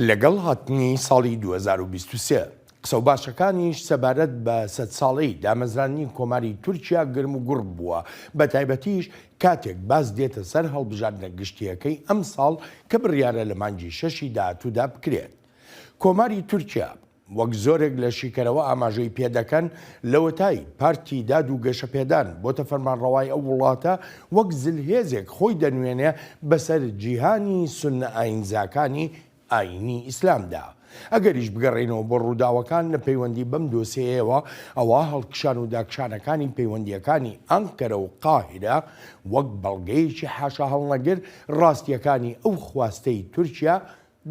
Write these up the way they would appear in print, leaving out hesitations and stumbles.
لەگەڵ هاتنی ساڵی 2023، قسەوباسەکانیش سەبارەت بە سەدساڵەی دامەزراندنی کۆماری تورکیا گرموگوڕ بووە، بەتایبەتیش کاتێک باس دێتە سەر هەڵبژاردنە گشتییەکەی ئەمساڵ کە بڕیارە لە مانگی شەشی داهاتوودا بکرێت. کۆماری تورکیا، وەک زۆرێک لە شیکەرەوە ئاماژەی پێدەکەن، لەوەتای پارتی داد و گەشەپێدان بۆتە فەرمانڕەوای ئەو وڵاتە، وەک زلهێزێک خۆی دەنوێنێ بەسەر جیهانی سوننە ئایینزاکانی ئایینی ئیسلامدا. ئەگەریش بگەڕێینەوە بۆ ڕووداوەکان لە پەیوەندی بەم دۆسێیەوە، ئەوا هەڵکشان و داکشانەکانی پەیوەندییەکانی ئانکەرە و قاهیرە وەک بەڵگەیەکی حاشاهەڵنەگر ڕاستییەکانی ئەو خواستەی تورکیا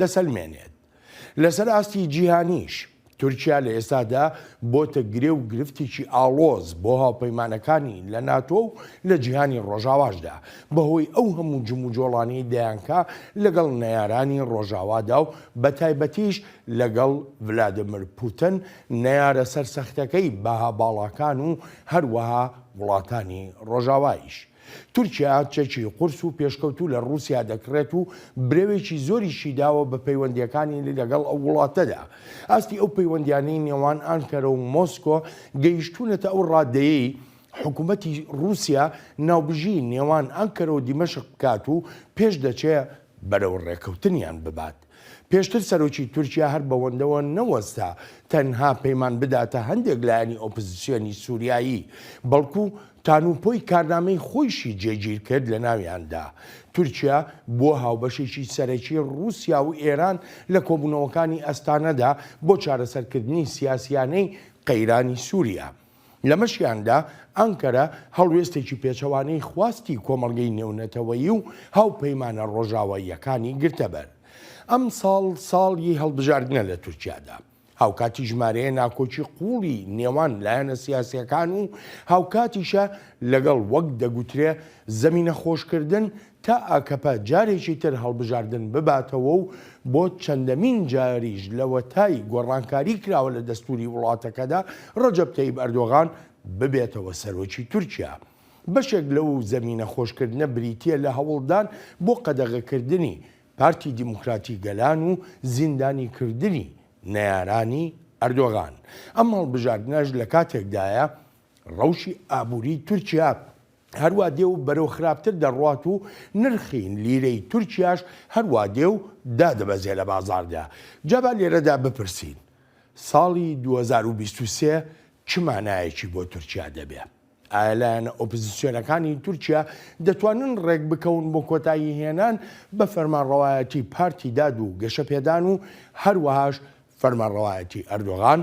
دەسەلمێنێت. لەسەر ئاستی جیهانیش، تورکیا لە ئێستادا بۆتە گرێ و گرفتێکی ئاڵۆز بۆ هاوپەیمانەکانی لە ناتۆ و لە جیهانی ڕۆژاواشدا، بەهۆی ئەو هەموو جموجۆڵانەی دەیانکا لەگەڵ نەیارانی ڕۆژاوادا و بەتایبەتیش لەگەڵ ڤلادیمر پوتن نەیارە سەرسەختەکەی بەها باڵاکان و هەروەها وڵاتانی ڕۆژاوایش. تورکیا چەکی قورس و پێشکەوتوو لە ڕووسیا دەکڕێت و برەوێکی زۆریشی داوە بە پەیوەندییەکانی لەگەڵ ئەو وڵاتەدا. ئاستی ئەو پەیوەندییانەی نێوان ئانکەرە و مۆسکۆ گەیشتوونەتە ئەو ڕادەیەی حکومەتی ڕووسیا ناوبژیی نێوان ئانکەرە و دیمەشق بکات و پێشدەچێ بەرەو ڕێکەوتنیان ببات. پێشتر سەرۆکی تورکیا هەر بەوەندەوە نەوەستا تەنها پەیمان بداتە هەندێک لایەنی ئۆپزسیۆنی سوریایی، بەڵکو تانوپۆی کارنامەی خۆیشی جێگیر کرد لەناویاندا. تورکیا بووە هاوبەشێکی سەرەکی ڕوسیا و ئێران لە کۆبوونەوەکانی ئەستانەدا بۆ چارەسەرکردنی سیاسیانەی قەیرانی سوریا. لەمەشیاندا ئانکەرە هەڵوێستێکی پێچەوانەی خواستی کۆمەڵگەی نێونەتەوەیی و هاوپەیمانە ڕۆژاواییەکانی گرتەبەر. ئەمساڵ ساڵی هەڵبژاردنە لە تورکیادا. هاوکاتی ژمارەیە ناکۆکی قووڵی نێوان لایەنە سیاسییەکان و هاوکاتیشە لەگەڵ وەک دەگوترێ زەمینە خۆشکردن تا ئاکەپە جارێکی تر هەڵبژاردن بباتەوە و بۆ چەندەمین جاریش لەوەتای گۆڕانکاری کراوە لە دەستوری وڵاتەکەدا ڕەجەب تەیب ئەردۆغان ببێتەوە سەرۆکی تورکیا. بەشێک لەو زەمینە خۆشکردنە بریتییە لە هەوڵدان بۆ قەدەغەکردنی پارتی دیموکراتی گەلان و زیندانیکردنی نەیارانی ئەردۆغان. ئەم هەڵبژاردنەش لە کاتێکدایە ڕەوشی ئابووری تورکیا هەروا دێ و بەرەو خراپتر دەڕوات و نرخی لیرەی تورکیاش هەروا دێ و دادەبەزێ لە بازاڕدا. جا با لێرەدا بپرسین ساڵی 2023 چ مانایەکی بۆ تورکیا دەبێ؟ ئایا لایەنە ئۆپزسیۆنەکانی تورکیا دەتوانن ڕێکبکەون بۆ کۆتایی هێنان بە فەرمانڕەوایەتی پارتی داد و گەشەپێدان و هەروەهاش فەرمانڕەوایەتی ئەردۆغان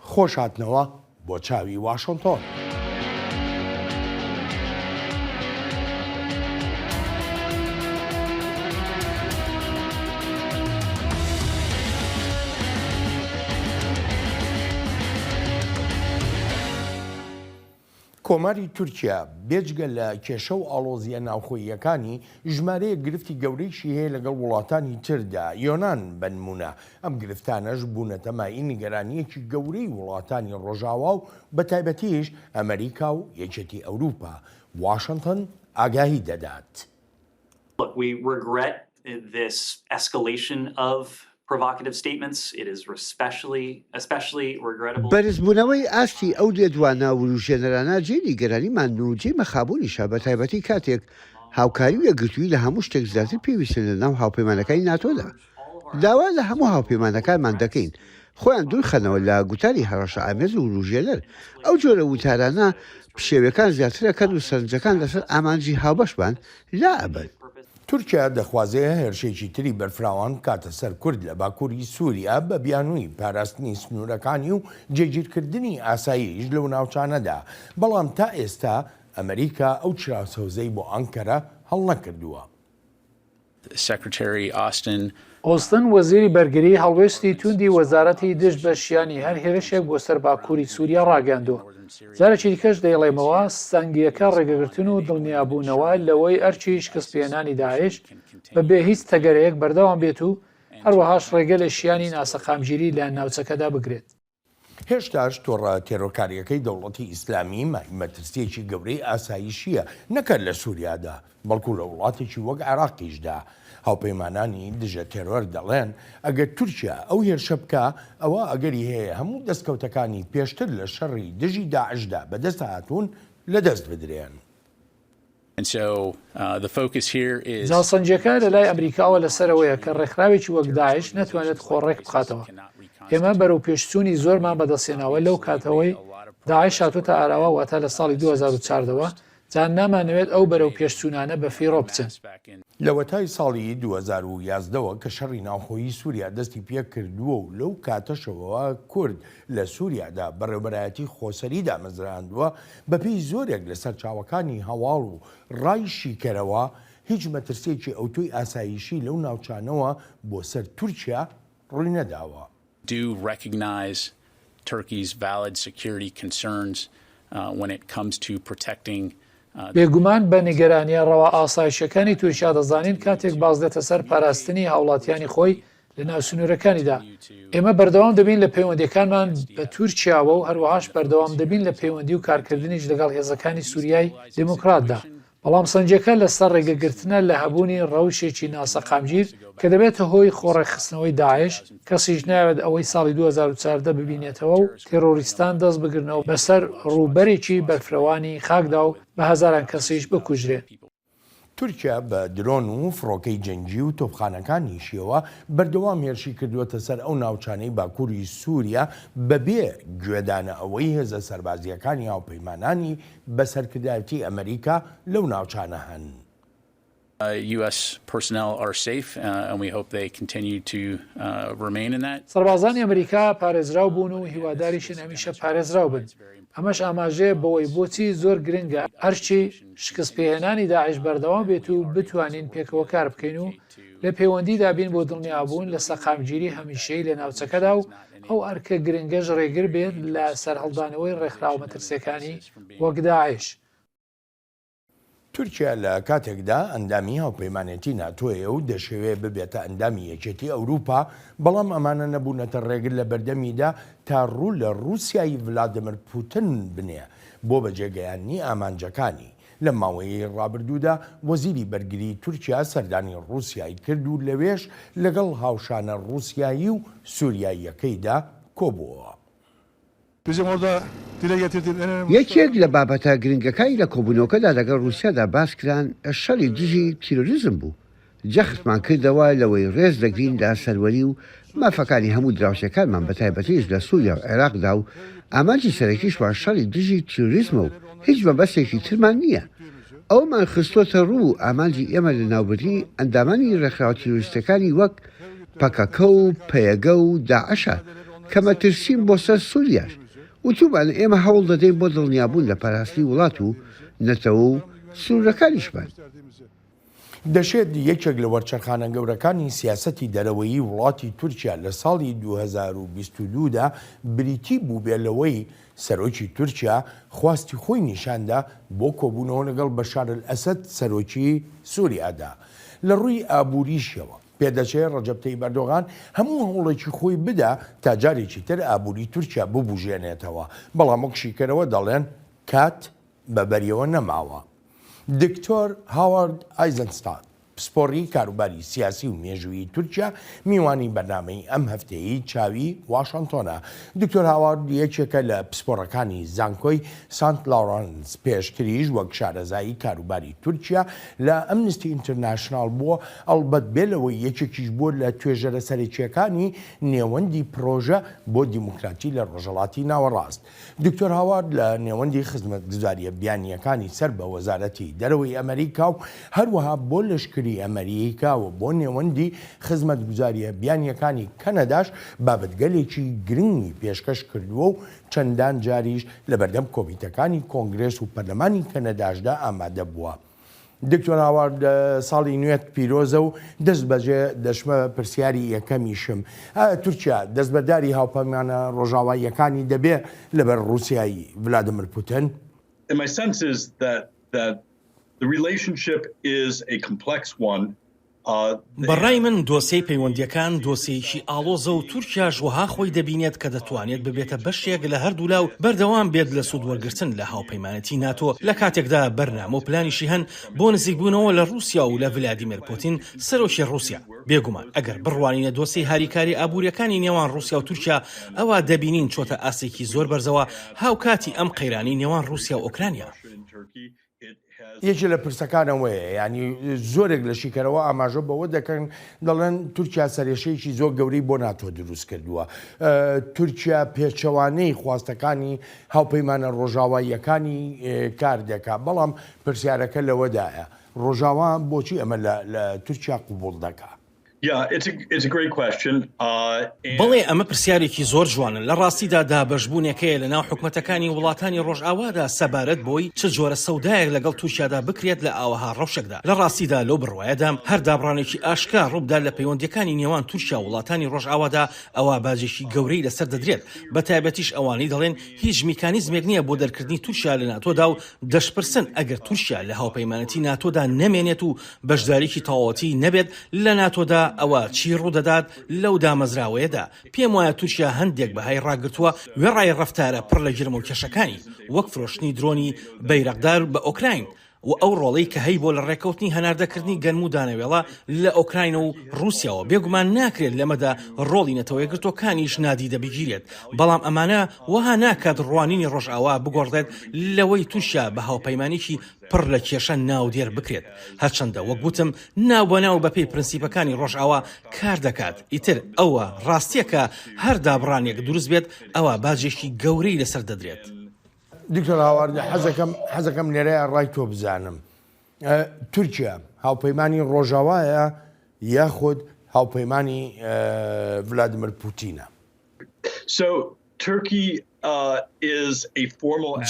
خۆش هاتنەوە بۆ چاوی واشنتۆن. کۆماری تورکیا بێجگە لە کێشە و ئاڵۆزییە ناوخۆییەکانی، ژمارەیەک گرفتی گەورەیشی هەیە لەگەڵ وڵاتانی تردا، یۆنان بەنموونە، ئەم گرفتانەش بوونەتە مایەی نیگەرانییەکی گەورەی وڵاتانی ڕۆژاوا و بەتایبەتیش ئەمەریکا و یەکێتی ئەوروپا. واشنتن ئاگاهی دەدات. Look, we regret this escalation of provocative statements. It is especially, especially regrettable. بەرزبوونەوەی ئاستی ئەو لێدوانە وروژێنەرانە جێی نیگەرانیمانن و جێی مەخابوونیشە، بەتایبەتی کاتێک هاوکاری و یەکگرتوویی لە هەموو شتێک زیاتر پێویستن لە ناو هاوپەیمانەکانی ناتۆدا. داوا لە هەموو هاوپەیمانەکانمان دەکەین خۆیان دوورخەنەوە لە گوتاری هەڕەشەئامێز و وروژێنەر. ئەو جۆرە وتارانە پشێویەکان زیاترەکەن و سەرنجەکان لەسەر ئامانجی هاوبەشمان لائەبەن. تورکیا دەخوازێ هێرشێکی تری بەرفراوان بکاتە سەر کورد لە باکووری سووریا بە بیانووی پاراستنی سنوورەکانی و جێگیرکردنی ئاسایش لەو ناوچانەدا، بەڵام تا ئێستا ئەمریکا ئەو چراسەوزەی بۆ ئەنکەرە هەڵنەکردووە. Secretary Austin. ئۆستن وەزیری بەرگری هەڵوێستی تووندی وەزارەتی دژ بە شیانی هەر هێرشێک بۆ سەر باکووری سووریا ڕاگەیاندووە. جارێکی دیکەش دەیڵێمەوە، سەنگییەکە ڕێگەگرتن و دڵنیابوونەوە لەوەی ئەرکی شکستپێهێنانی داعش بە بێ هیچ تەگەرەیەک بەردەوام بێت و هەروەهاش ڕێگە لە شیانی ناسەقامگیری لە ناوچەکەدا بگرێت. هێشتاش تۆڕە تێرۆرکارییەکەی دەوڵەتی ئیسلامی مایەی مەترسییەکی گەورەی ئاسایشییە نەک هەر لە سوریادا، بەڵکو لە وڵاتێکی وەک عێراقیشدا. هاوپەیمانانی دژە تێرۆر دەڵێن، ئەگەر تورکیا ئەو هێرشە بکا، ئەوا ئەگەری هەیە هەموو دەستکەوتەکانی پێشتر لە شەڕی دژی داعشدا بەدەست هاتوون لەدەست بدرێن. جا سەنگیەکە لە لای ئەمریکاوە لەسەر ئەوەیە کە ڕێکخراوێکی وەک داعش نەتوانێت خۆ ڕێک بخاتەوە. ئێمە بەرەوپێشچوونی زۆرمان بەدەستهێناوە لەو کاتەوەی داعش هاتۆتە ئاراوە واتە لە ساڵی 2014 ەوە، جا نامانەوێت ئەو بەرەوپێشچوونانە بەفیڕۆ بچن. لەوەتای ساڵی 2011 ەوە کە شەڕی ناوخۆیی سووریا دەستی پێکردووە و لەو کاتەشەوە کورد لە سووریادا بەڕێوبەرایەتی خۆسەری دامەزراندووە، بەپێی زۆرێک لە سەرچاوەکانی هەواڵ و ڕای شیکەرەوە، هیچ مەترسییەکی ئەوتۆی ئاسایشی لەو ناوچانەوە بۆ سەر تورکیا ڕووی نەداوە. do recognize Turkey's valid security concerns when it comes to protecting بێگومان بە نیگەرانییە ڕەوا ئاسایشییەکانی تورکیا دەزانین کاتێک باس دێتە سەر پاراستنی هاوڵاتیانی خۆی لەناو سنوورەکانیدا. ئێمە بەردەوام دەبین لە پەیوەندییەکانمان بە تورکیاوە و هەروەهاش بەردەوام دەبین لە پەیوەندی و کارکردنیش لەگەڵ هێزەکانی سوریای دیموکراتدا. بەڵام سەنگییەکە لەسەر ڕێگەگرتنە لە هەبوونی ڕەوشێکی ناسەقامگیر کە دەبێتە هۆی خۆڕێکخستنەوەی داعش، کەسیش نایەوێت ئەوەی ساڵی 2014 ببینێتەوە و تێرۆریستان دەست بگرنەوە بەسەر ڕووبەرێکی بەرفرەوانی خاکدا و بە هەزاران کەسیش بکوژرێن. تورکیا بە درۆن و فڕۆکەی جەنگی و تۆپخانەکانیشیەوە بەردەوام هێرشی کردووەتە سەر ئەو ناوچانەی باکووری سووریا بەبێ گوێدانە ئەوەی هێزە سەربازییەکانی هاوپەیمانانی بە سەرکردایەتی ئەمریکا لەو ناوچانە هەن. US personnel are safe and we hope they continue to remain in that. سەربازانی ئەمریکا پارێزراو بوون و هیواداریشین هەمیشە پارێزراو بن. ئەمەش ئاماژەیە بەوەی بۆچی زۆر گرنگە ئەرکی شکستپێهێنانی داعش بەردەوام بێت و بتوانین پێکەوە کار بکەین و لە پەیوەندیدا بین بۆ دڵنیابوون لە سەقامگیری هەمیشەیی لە ناوچەکەدا و ئەو ئەرکە گرنگەش ڕێگر بێت لە سەرهەڵدانەوەی ڕێکخراوە مەترسیەکانی وەک داعش. تورکیا لە کاتێکدا ئەندامی هاوپەیمانێتی ناتۆیە و دەشەوێ ببێتە ئەندامی یەکێتی ئەوروپا، بەڵام ئەمانە نەبوونەتە ڕێگر لە بەردەمیدا تا ڕوو لە ڕووسیای ڤلادیمر پوتن بنێ بۆ بەجێگەیاندنی ئامانجەکانی. لەم ماوەیەی ڕابردوودا وەزیری بەرگری تورکیا سەردانی ڕووسیای کرد و لەوێش لەگەڵ هاوشانە ڕووسیایی و سوریاییەکەیدا کۆبووەوە. یەکێک لە بابەتە گرنگەکانی لە کۆبوونەوەکەدا لەگەڵ ڕووسیادا باس کران، شەڕی دژی تیرۆریزم بوو. جەختمان کردەوە لەوەی ڕێز دەگرین لە سەروەری و مافەکانی هەموو دراوسێکانمان بەتایبەتیش لە سووریا و عێراقدا و ئامانجی سەرەکیشمان شەڕی دژی تیرۆریزمە و هیچ مەبەستێکی ترمان نییە. ئەوەمان خستووەتە ڕوو ئامانجی ئێمە لەناوبردنی ئەندامانی ڕێکخراوە تیرۆریستەکانی وەک پەکەکە و پەیەگە و داعشە کە مەترسین بۆ سەر سوریاش. وتومانە ئێمە هەوڵ دەدەین بۆ دڵنیابوون لە پاراستنی وڵات و نەتەوە و سنوورەکانیشمان. دەشێت یەکێک لە وەرچەرخانە گەورەکانی سیاسەتی دەرەوەیی وڵاتی تورکیا لە ساڵی 2022 دا بریتی بووبێ لەوەی سەرۆکی تورکیا خواستی خۆی نیشاندا بۆ کۆبوونەوە لەگەڵ بەشار ئەلئەسەد سەرۆکی سوریادا. لە ڕووی ئابووریشیەوە پێدەچێ ڕەجەب تەیب ئەردۆغان هەموو هەوڵێکی خۆی بدا تا جارێکی تر ئابووری تورکیا ببوژێنێتەوە، بەڵام وەک شیکەرەوە دەڵێن کات بە بەریەوە نەماوە. دکتۆر هاوارد ئایزنستات، پسپۆڕی کاروباری سیاسی و مێژوویی تورکیا، میوانی بەرنامەی ئەم هەفتەیەی چاوی واشنتۆنە. دکتۆر هاوارد یەکێکە لە پسپۆڕەکانی زانکۆی سانت لاورانس، پێشتریش وەک شارەزای کاروباری تورکیا لە ئەمنستی ئینترناشناڵ بووە، ئەڵبەت بێ لەوەی یەکێکیش بووە لە توێژەرە سەرەکییەکانی نێوەندی پرۆژە بۆ دیموکراتی لە ڕۆژهەڵاتی ناوەڕاست. دکتۆر هاوارد لە نێوەندی خزمەتگوزارییە بیانییەکانی سەر بە وەزارەتی دەرەوەی ئەمەریکا و هەروەها بۆ لەشکری ئەمەریکا و بۆ نێوەندی خزمەتگوزارییە بیانییەکانی کەنەداش بابەتگەلێکی گرنگی پێشکەش کردووە و چەندان جاریش لەبەردەم کۆمیتەکانی کۆنگرێس و پەرلەمانی کەنەداشدا ئامادە بووە. دکتۆر هاوارد ساڵی نوێت پیرۆزە و دەست بەجێ دەچمە پرسیاری یەکەمیشم. ئایا تورکیا دەستبەرداری هاوپەیمانە ڕۆژاواییەکانی دەبێ لەبەر ڕووسیای ڤلادیمیر پوتن؟ And my sense is that that the relationship is a complex one. بە ڕای من دۆسێی پەیوەندییەکان دۆسێیەکی ئاڵۆزە و تورکیاش وەها خۆی دەبینێت کە دەتوانێت ببێتە بەشێک لە هەردوولا و بەردەوام بێت لە سوود وەرگرتن لە هاوپەیمانێتی ناتۆ لە کاتێکدا بەرنامە و پلانیشی هەن بۆ نزیکبوونەوە لە ڕووسیا و لە ڤلادیمێر پوتین سەرۆکی ڕووسیا. بێگومان ئەگەر بڕوانینە دۆسێی هاریکارییە ئابوورییەکانی نێوان ڕووسیا و تورکیا ئەوا دەبینین چۆتە ئاستێکی زۆر بەرزەوە هاوکاتی ئەم قەیرانەی نێوان ڕووسیا و ئۆکرانیا. یەکێ لە پرسەکان ئەوەیە یانی زۆرێک لە شیکەرەوە ئاماژە بەوە دەکەن دەڵێن تورکیا سەرێشەیەکی زۆر گەورەی بۆ ناتۆ دروست کردووە تورکیا پێچەوانەی خواستەکانی هاوپەیمانە ڕۆژاواییەکانی کار دەکات بەڵام پرسیارەکە لەوەدایە ڕۆژاوا بۆچی ئەمە لە تورکیا قوبوڵ دەکا؟ بەڵێ ئەمە پرسیارێکی زۆر جوانە، لە ڕاستیدا دابەشبوونێک هەیە لەناو حکومەتەکانی وڵاتانی ڕۆژئاوادا سەبارەت بۆی چ جۆرە سەودایەک لەگەڵ تورکیادا بکرێت لە ئاوەها ڕەوشێکدا. لە ڕاستیدا لەو بڕوایەدام هەر دابڕانێکی ئاشکرا ڕووبدات لە پەیوەندییەکانی نێوان تورکیا و وڵاتانی ڕۆژئاوادا ئەوا باجێکی گەورەی لەسەر دەدرێت بەتایبەتیش ئەوانەی دەڵێن هیچ میکانیزمێک نییە بۆ دەرکردنی تورکیا لە ناتۆدا و دەشپرسن ئەگەر تورکیا لە هاوپەیمانێتی ناتۆدا نەمێنێت و بەشداریی تەواوەتی نەبێت لە ناتۆدا ئەوا چی ڕوودەدات لەو دامەزراوەیەدا؟ پێموایە تورکیا هەندێک بەهای ڕاگرتووە وێڕای ڕەفتارە پڕ لە گرمە و کێشەکانی وەک فرۆشتنی درۆنی بەیرەقدار بە ئۆکراین و ئەو ڕۆڵەی کە هەیبووە لە ڕێککەوتنی هەناردەکردنی گەنم و دانەوێڵە لە ئۆکراین و ڕووسیاوە بێگومان ناکرێت لەمەدا ڕۆڵی نەتەوەیەکگرتووەکانیش نادیدە بگیرێت بەڵام ئەمانە وەها ناکات ڕوانینی ڕۆژئاوا بگۆڕدرێت لەوەی تورکیا بە هاوپەیمانێکی پڕ لە کێشە ناودێر بکرێت، هەرچەندە وەک وتم ناوبەناو بەپێی پرنسیپەکانی ڕۆژئاوا کار دەکات، ئیتر ئەوە ڕاستییە کە هەر دابڕانێک دروست بێت ئەوا باجێکی گەورەی لەسەر دەدرێت. دکتۆر هاوار حەزەکەم حەزەکەم لێرەیا ڕای تۆ بزانم تورکیا هاوپەیمانی ڕۆژاوایە یاخود هاوپەیمانی ڤلادیمیر پوتینە؟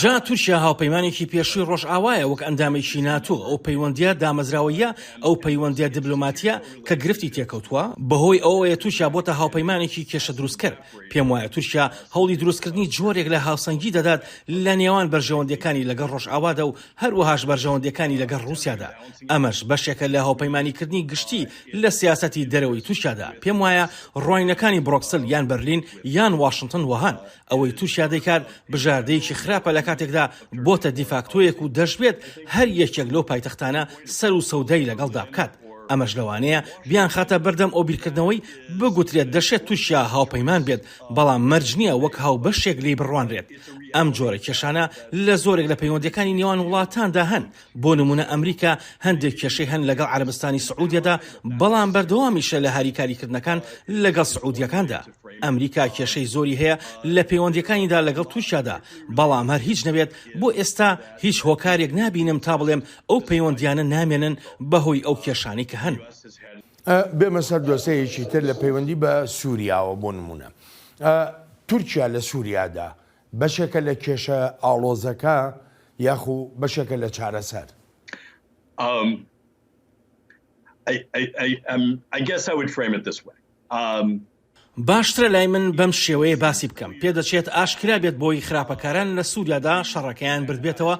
جا تورکیا هاوپەیمانێکی پێشووی ڕۆژئاوایە وەک ئەندامێکی ناتۆ، ئەو پەیوەندییە دامەزراوەییە، ئەو پەیوەندییە دیبلۆماتییە کە گرفتی تێکەوتووە، بەهۆی ئەوەوەیە تورکیا بۆتە هاوپەیمانێکی کێشەدروستکەر، پێموایە تورکیا هەوڵی دروستکردنی جۆرێک لە هاوسەنگی دەدات لە نێوان بەرژەوەندییەکانی لەگەڵ ڕۆژئاوادا و هەروەهاش بەرژەوەندییەکانی لەگەڵ ڕووسیادا، ئەمەش بەشێکە لە هاوپەیمانیکردنی گشتی لە سیاسەتی دەرەوەی تورکیادا، پێموایە ڕوانینەکانی بڕۆکسل یان بەرلین یان واشنتن وەهان، ئەوەی تورکیا دەیکات بژاردەیەکی خراپە لە کاتێکدا بۆتە دیفاکتۆیەک و دەشبێت هەر یەکێک لەو پایتەختانە سەر و سەودای لەگەڵدا بکات، ئەمەش لەوانەیە بیانخاتە بەردەم ئەو بیرکردنەوەی بگوترێت دەشێت تورکیا هاوپەیمان بێت بەڵام مەرج نییە وەک هاوبەشێک لێی بڕوانرێت. ئەم جۆرە کێشانە لە زۆرێک لە پەیوەندییەکانی نێوان وڵاتاندا هەن، بۆ نموونە ئەمریکا هەندێک کێشەی هەن لەگەڵ عەرەبستانی سعودیەدا، بەڵام بەردەوامیشە لە هاریکاریکردنەکان لەگەڵ سعودییەکاندا. ئەمریکا کێشەی زۆری هەیە لە پەیوەندییەکانیدا لەگەڵ تورکیادا، بەڵام هەر هیچ نەبێت بۆ ئێستا هیچ هۆکارێک نابینم تا بڵێم ئەو پەیوەندییانە نامێنن بەهۆی ئەو کێشانەی کە هەن. بێمە سەر دۆسێیەکی تر لە پەیوەندی بە سوریاوە بۆ نموونە تورکیا لە سوریادا بەشێکە لە کێشە ئاڵۆزەکە یاخو بەشێکە لە چارەسەر؟ باشترە لای من بەم شێوەیە باسی بکەم، پێدەچێت ئاشکرا بێت بۆی خراپەکاران لە سوریادا شەڕەکەیان بردبێتەوە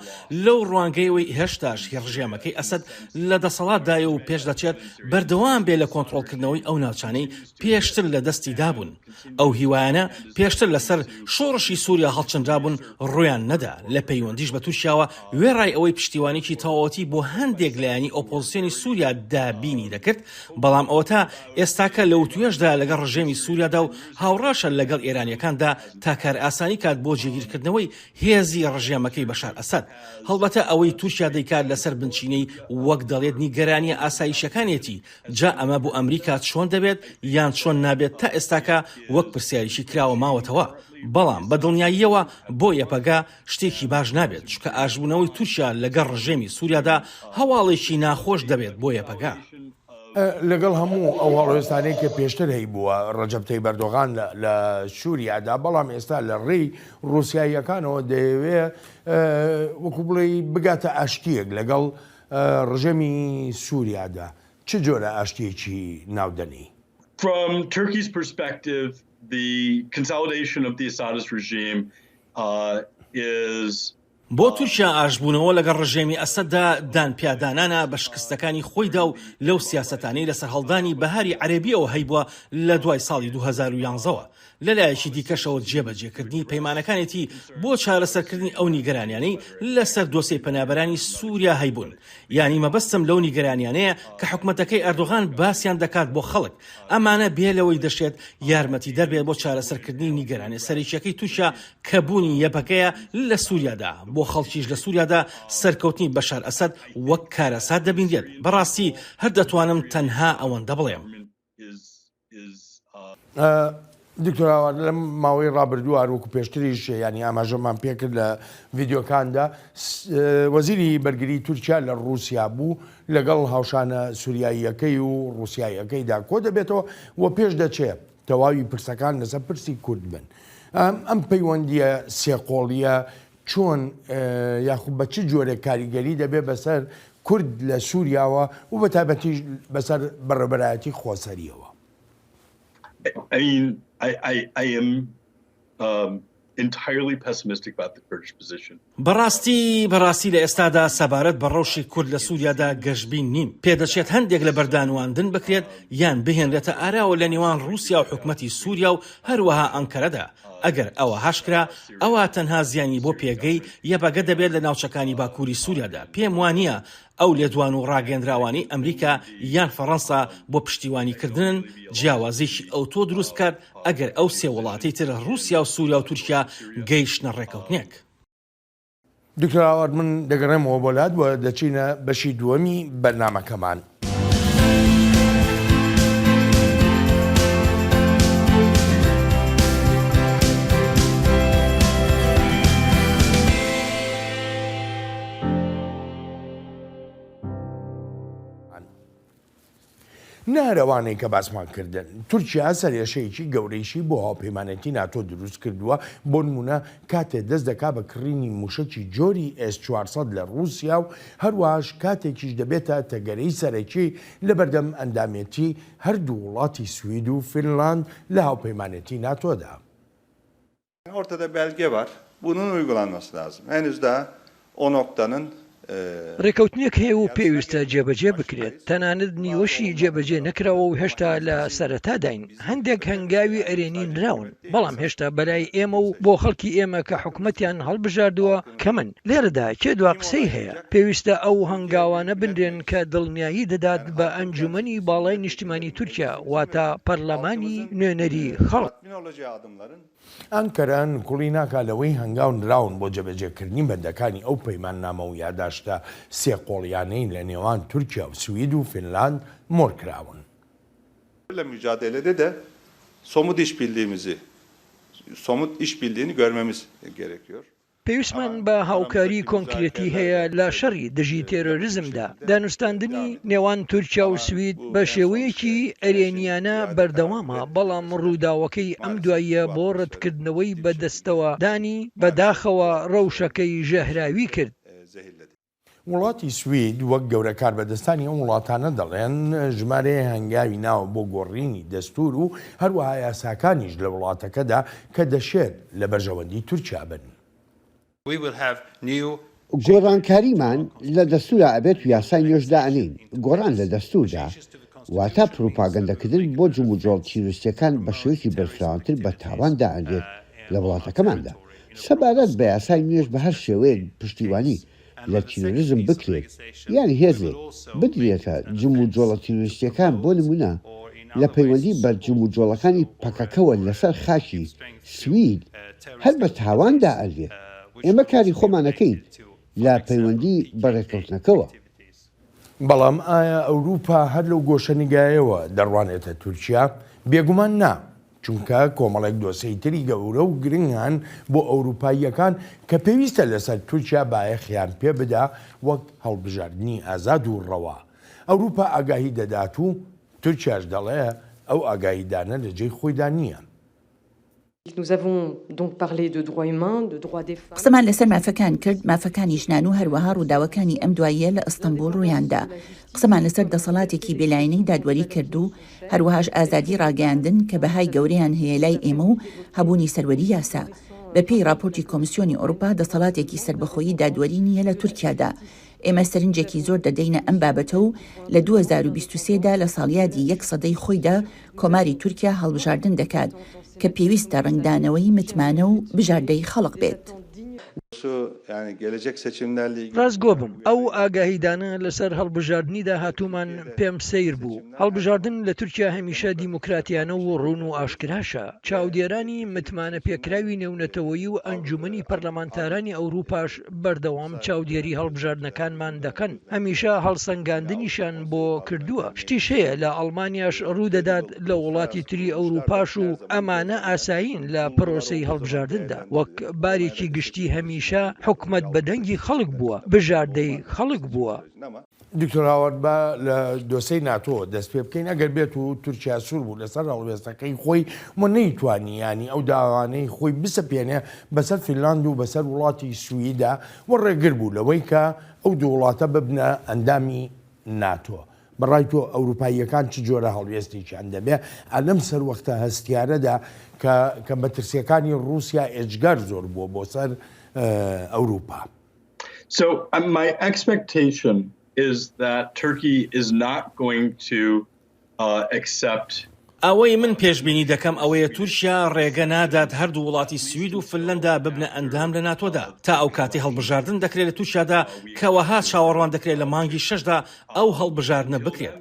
لەو ڕوانگەیەوەی هێشتاش هی ڕژێمەکەی ئەسەد لە دەسەڵاتدایە و پێشدەچێت بەردەوام بێ لە کۆنتڕۆڵکردنەوەی ئەو ناوچانەی پێشتر لە دەستی دابوون. ئەو هیوایانە پێشتر لەسەر شۆڕشی سوریا هەڵچنرابوون ڕوویان نەدا، لە پەیوەندیش بە تورکیاوە وێڕای ئەوەی پشتیوانیی تەواوەتی بۆ هەندێک لایەنی ئۆپۆزسیۆنی سوریا دابینی دەکرد، بەڵام ئەوەتا ئێستاکە لە وتوێژدایە لەگەڵ ڕژێمی سوریادا و هاوڕاشە لەگەڵ ئێرانییەکاندا تا کارئاسانی کات بۆ جێگیرکردنەوەی هێزی ڕژێمەکەی بەشار ئەسەد. هەڵبەتە ئەوەی تورکیا دەیکات لەسەر بنچینەی وەک دەڵێت نیگەرانییە ئاسایشییەکانیەتی، جا ئەمە بۆ ئەمریکا چۆن دەبێت یان چۆن نابێت تا ئێستاکە وەک پرسیارێکی کراوە ماوەتەوە، بەڵام بە دڵنیاییەوە بۆ یەپەگە شتێکی باش نابێت، چونکە ئاشتبوونەوەی تورکیا لەگەڵ ڕژێمی سوریادا هەواڵێکی ناخۆش دەبێت بۆ یەپەگە. لەگەڵ هەموو ئەو هەڵوێستانەی کە پێشتر هەیبووە ڕەجەب تەیب ئەردۆغان لە سوریادا، بەڵام ئێستا لە ڕێی ڕووسیاییەکانەوە دەیەوێ وەکو بڵێی بگاتە ئاشتییەک لەگەڵ ڕژێمی سوریادا، چ جۆرە ئاشتییەکی ناو دەنێی؟ From Turkey's perspective, the consolidation of the Assadist regime is. بۆ تورکیا ئاشتبوونەوە لەگەڵ ڕژێمی ئەسەددا دانپیادانانە بە شکستەکانی خۆیدا و لەو سیاسەتانەی لە سەرهەڵدانی بەهاری عەرەبییەوە هەیبووە لە دوای ساڵی 2011 ەوە. لە لایەکی دیکەشەوە جێبەجێکردنی پەیمانەکانێتی بۆ چارەسەرکردنی ئەو نیگەرانیانەی لەسەر دۆسێی پەنابەرانی سووریا هەیبوون. یانی مەبەستم لەو نیگەرانیانەیە کە حکومەتەکەی ئەردۆغان باسیان دەکات بۆ خەڵک، ئەمانە بێ لەوەی دەشێت یارمەتیدەر بێت بۆ چارەسەرکردنی نیگەرانیە سەرەکییەکەی تورکیا کە بوونی یەپەگەیە لە سوریادا، بۆ خەڵکیش لە سوریادا سەرکەوتنی بەشار ئەسەد وەک کارەسات دەبینرێت، بەڕاستی هەر دەتوانم تەنها ئەوەندە بڵێم. دکتۆر هاوار لەم ماوەی ڕابردوو هەروەکو پێشتریش ینی ئاماژەمان پێکرد لە ڤیددیوکاندا وەزیری بەرگری تورکیا لە ڕووسیا بوو لەگەڵ هاوشانە سوریاییەکەی و ڕووسیاییەکەیدا کۆ دەبێتەوە و پێش دەچێت تەواوی پرسەکان لەسەر پرسی کورد بن ئەم پەیوەندیە سێقۆڵیە چۆن یاخود بە چ جۆرێک کاریگەری دەبێت بەسەر کورد لە سووریاوە و بە تایبەتیش بەسەر بەڕێوەبەرایەتی خۆسەریەوە؟ I mean, I, I, I am um, entirely pessimistic about the Kurdish position. بەڕاستی بەڕاستی لە ئێستادا سەبارەت بە ڕەوشی کورد لە سووریادا گەشبین نیم. پێدەچێت هەندێک لە بەردانواندن بکرێت یان بهێنرێتە ئاراوە لە نێوان ڕووسیا و حکومەتی سووریا و هەروەها ئەنکەرەدا. ئەگەر ئەوەهاش کرا، ئەوا تەنها زیانی بۆ پێگەی یەپەگە دەبێت لە ناوچەکانی باکووری سووریادا. پێم وانییە ئەو لێدوان و ڕاگەیەندراوانەی ئەمریکا یان فەڕەنسا بۆ پشتیوانیکردنن جیاوازییەکی ئەوتۆ دروست بکات ئەگەر ئەو سێ وڵاتەی تر ڕووسیا و سووریا و تورکیا گەیشتنە ڕێکەوتنێک. دکتۆر ئاوات من دەگەڕێمەوە بۆ لات و دەچینە بەشی دووەمی بەرنامەکەمان. نە هەر ئەوانەی کە باسمان کردن، تورکیا سەرئێشەیەکی گەورەیشی بۆ هاوپەیمانێتی ناتۆ دروست کردووە، بۆ نموونە کاتێ دەست دەکا بە کڕینی مووشەکی جۆری ئێس 400 لە ڕووسیا و هەروەهاش کاتێکیش دەبێتە تەگەرەی سەرەکی لەبەردەم ئەندامێتی هەردوو وڵاتی سوید و فینلاند لە هاوپەیمانێتی ناتۆدا. Ortada belge var. Bunun uygulanması lazım. Henüz daha o noktanın ڕێکەوتنێک هەیە و پێویستە جێبەجێ بکرێت، تەنانەت نیوەشی جێبەجێ نەکراوە و هێشتا لە سەرەتاداین، هەندێک هەنگاوی ئەرێنی نراون، بەڵام هێشتا بەلای ئێمە و بۆ خەڵکی ئێمە کە حکومەتیان هەڵبژاردووە کەمن، لێرەدا کێ دوا قسەی هەیە؟ پێویستە ئەو هەنگاوانە بنرێن کە دڵنیایی دەدات بە ئەنجومەنی باڵای نیشتیمانی تورکیا، واتە پەرلەمانی نوێنەری خەڵک. ئەنکەرە نکوڵی ناکا لەوەی هەنگاو نراون بۆ جێبەجێکردنی بەندەکانی ئەو پەیماننامە و یاداشتە سێقۆڵیانەی لە نێوان تورکیا و سوید و فینلاند مۆرکراون. Terörle mücadelede de somut işbirliğimizi, somut işbirliğini görmemiz gerekiyor. پێویستمان بە هاوکاری کۆنکرێتی هەیە لە شەڕی دژی تێرۆریزمدا. دانوستاندنی نێوان تورکیا و سوید بە شێوەیەکی ئەرێنییانە بەردەوامە، بەڵام ڕووداوەکەی ئەم دواییە بۆ ڕەتکردنەوەی بەدەستەوەدانی، بەداخەوە ڕەوشەکەی ژەهراوی کرد. وڵاتی سوید وەک گەورە کاربەدەستانی ئەم وڵاتانە دەڵێن ژمارەیە هەنگاوی ناوە بۆ گۆڕینی دەستور و هەروەها یاساکانیش لە وڵاتەکەدا کە دەشێت لە بەرژەوەندی تورکیا بن. گۆڕانکاریمان لە دەستورا ئەبێت و یاسای نوێش دائەنێین، گۆڕان لە دەستوردا واتە پروپاگەندەکردن بۆ جموجۆڵ تیرۆریستیەکان بە شێوەیەکی بەرفراوانتر بە تاوان دائەنرێت لە وڵاتەکەماندا. سەبارەت بە یاسای نوێش بە هەر شێوەیەک پشتیوانی لە تیرۆریزم بکرێت یان هێزێک بدرێتە جموجۆڵە تیرۆریستیەکان بۆ نمونە لە پەیوەندی بە جموجۆڵەکانی پەکەکەوە لەسەر خاکی سوید هەر بە تاوان دائەنرێت. ئێمە کاری خۆمان ئەکەین لە پەیوەندی بە رێککەوتنەکەوە. بەڵام ئایا ئەوروپا هەر لەو گۆشەنیگایەوە دەڕوانێتە تورکیا؟ بێگومان نا، چونکە کۆمەڵێک دۆسێی تری گەورە و گرنگ هەن بۆ ئەوروپاییەکان کە پێویستە لەسەر تورکیا بایەخیان پێ بدا وەک هەڵبژاردنی ئازاد و ڕەوا. ئەوروپا ئاگاهی دەدات و تورکیاش دەڵێ ئەو ئاگاهیدانە لە جێی خۆیدا نییە. قسەمان لەسەر مافەکان کرد، مافەکانی ژنان و هەروەها ڕووداوەکانی ئەم دواییە لە ئەستەنبوڵ ڕوویاندا. قسەمان لەسەر دەسەڵاتێکی بێلایەنەی دادوەری کرد و هەروەهاش ئازادی ڕاگەیاندن کە بەهای گەورەیان هەیە لای ئێمە و هەبوونی سەروەری یاسا. بەپێی ڕاپۆرتی کۆمیسیۆنی ئەوروپا دەسەڵاتێکی سەربەخۆی دادوەری نییە لە تورکیادا. ئێمە سەرنجێکی زۆر دەدەینە ئەم بابەتە و لە 2023 دا لە ساڵیادی یەک سەدەی خۆیدا کۆماری تورکیا هەڵبژاردن دەکات کە پێویستە ڕەنگدانەوەی متمانە و بژاردەی خەڵک بێت. ڕاستگۆ بم، ئەو ئاگاهیدانە لەسەر هەڵبژاردنی داهاتوومان پێم سەیر بوو. هەڵبژاردن لە تورکیا هەمیشە دیموکراتیانە و ڕوون و ئاشکراشە. چاودێرانی متمانەپێکراوی نێونەتەوەیی و ئەنجومەنی پەرلەمانتارانی ئەوروپاش بەردەوام چاودێری هەڵبژاردنەکانمان دەکەن، هەمیشە هەڵسەنگاندنیشیان بۆ کردووە، شتیش هەیە لە ئەڵمانیاش ڕوودەدات لە وڵاتی تری ئەوروپاش و ئەمانە ئاسایین لە پرۆسەی هەڵبژاردندا، وەک بارێکی گشتی هەمیشە حکومەت بە دەنگی خەڵک بووە، بژاردەی خەڵک بووە. دکتۆر هاوارد با لە دۆسێی ناتۆ دەست پێ بکەین، ئەگەر بێت و تورکیا سوور بوو لەسەر هەڵوێستەکەی خۆی و نەیتوانی یانی ئەو داوانەی خۆی بسەپێنێ بەسەر فینلاند و بەسەر وڵاتی سویدا و ڕێگر بوو لەوەی کە ئەو دوو وڵاتە ببنە ئەندامی ناتۆ. بە ڕای تۆ ئەوروپاییەکان چ جۆرە هەڵوێستێکیان دەبێ ئا لەم سەروەختە هەستیارەدا کە کە مەترسییەکانی ڕووسیا ئێجگار زۆر بووە بۆ سەر ئەوروپا؟ So my expectation is that Turkey is not going to accept. ئەوەی من پێشبینی دەکەم ئەوەیە تورکیا ڕێگە نادات هەردوو وڵاتی سوید و فنلەندا ببنە ئەندام لە ناتۆدا تا ئەو کاتەی هەڵبژاردن دەکرێت لە تورکیادا کە وەها چاوەڕوان دەکرێت لە مانگی شەشدا ئەو هەڵبژاردنە بکرێت.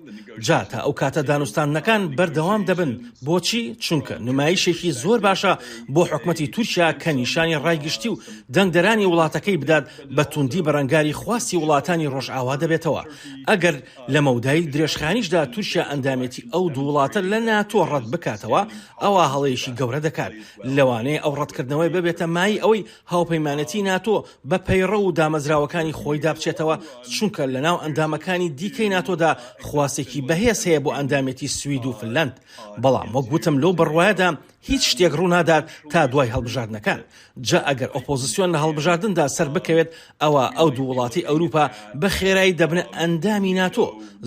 جا تا ئەو کاتە دانوستاندنەکان بەردەوام دەبن. بۆچی؟ چونکە نمایشێکی زۆر باشە بۆ حکومەتی تورکیا کە نیشانی ڕای گشتی و دەنگدەرانی وڵاتەکەی بدات بە توندی بەرەنگاری خواستی وڵاتانی ڕۆژئاوا دەبێتەوە. ئەگەر لە مەودای درێژخایەنیشدا تورکیا ئەندامێتی ئەو دوو وڵاتە لە ناتۆ ڕەت بکاتەوە، ئەوا هەڵەیەکی گەورە دەکات. لەوانەیە ئەو ڕەتکردنەوەی ببێتە مایەی ئەوەی هاوپەیمانێتی ناتۆ بە پەیڕەو و دامەزراوەکانی خۆیدا بچێتەوە، چونکە لەناو ئەندامەکانی دیکەی ناتۆدا خواستێکی بەهێز هەیە بۆ ئەندامێتی سوید و فنلەند. بەڵام وەک وتم لەو بڕوایەدام هیچ شتێک ڕوونادات تا دوای هەڵبژاردنەکان. جا ئەگەر ئۆپۆزسیۆن لە هەڵبژاردندا سەربکەوێت ئەوا ئەو دوو وڵاتەی ئەوروپا بە خێرایی دەبنە ئەندامی ناتۆ،